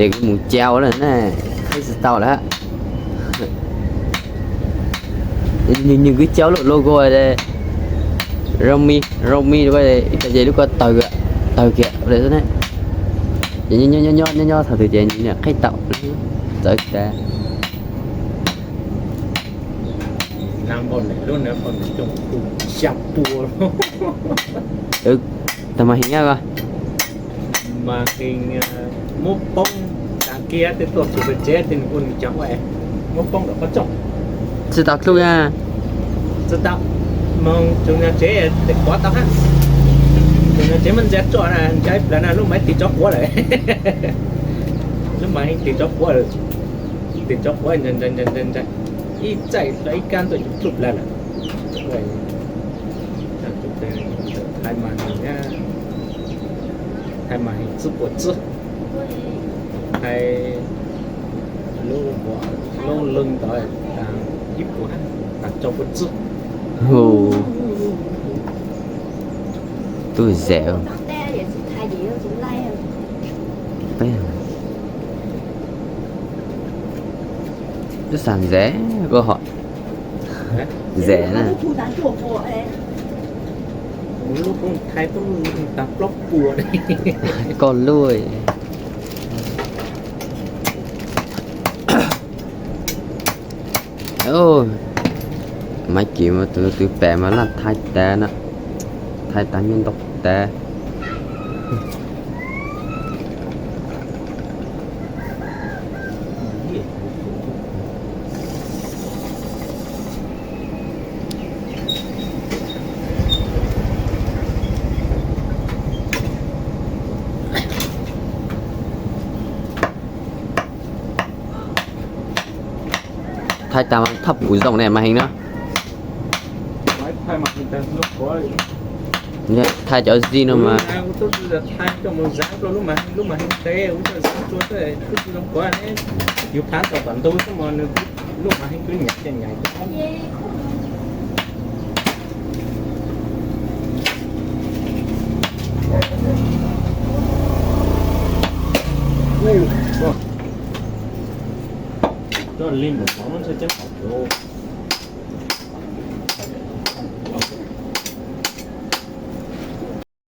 Ces kuv mus cau lawm na, qhib tsis tau lawm. Nws, nws kuj cau lub logo Realme, Realme ib co ces lub ko tawg, tawg kiag li xwb ne. Ces nyob nyob nyob nyob thaum twg ces nws niam qhib tau, txawv tas. Tag mas heev nyob ko. Mas muab poob tas kiag tej tuaj txug pem tsev tej nws ua nws cov ua es muab poob nram qhov rooj. Tsis tau dlub na. Tsis tau, moog txug nram tsev tes quav tau hab. Txug nram tsev mas ntsa tso na, ntsa ib plag na lub mas tig tsov quav lawm. Lub mas heev tig tsov quav lawm. Tig tsov quav ntsa ntsa ntsa ntsa ib txaij ib kab ntuj ib plug plag lawm. Thaij mas heev, thaij mas heev txwb puas txwb. Thaij lub, lub leej ntawd tas ib puas hab, tas rau puas txwb. Hu, tub zem. Peb, peb xav ntxev koj hom. Zem na. Koj lub. Maiv Kim mas tus, tus pem mas laj thaij tas na, thaij tas nyuaj ntau tas. Thaij tas mas thaj pum zoo ne mas heev no. Thaij cov zib no mas. Coj li mus mov no ntshe ceeb qhov kuv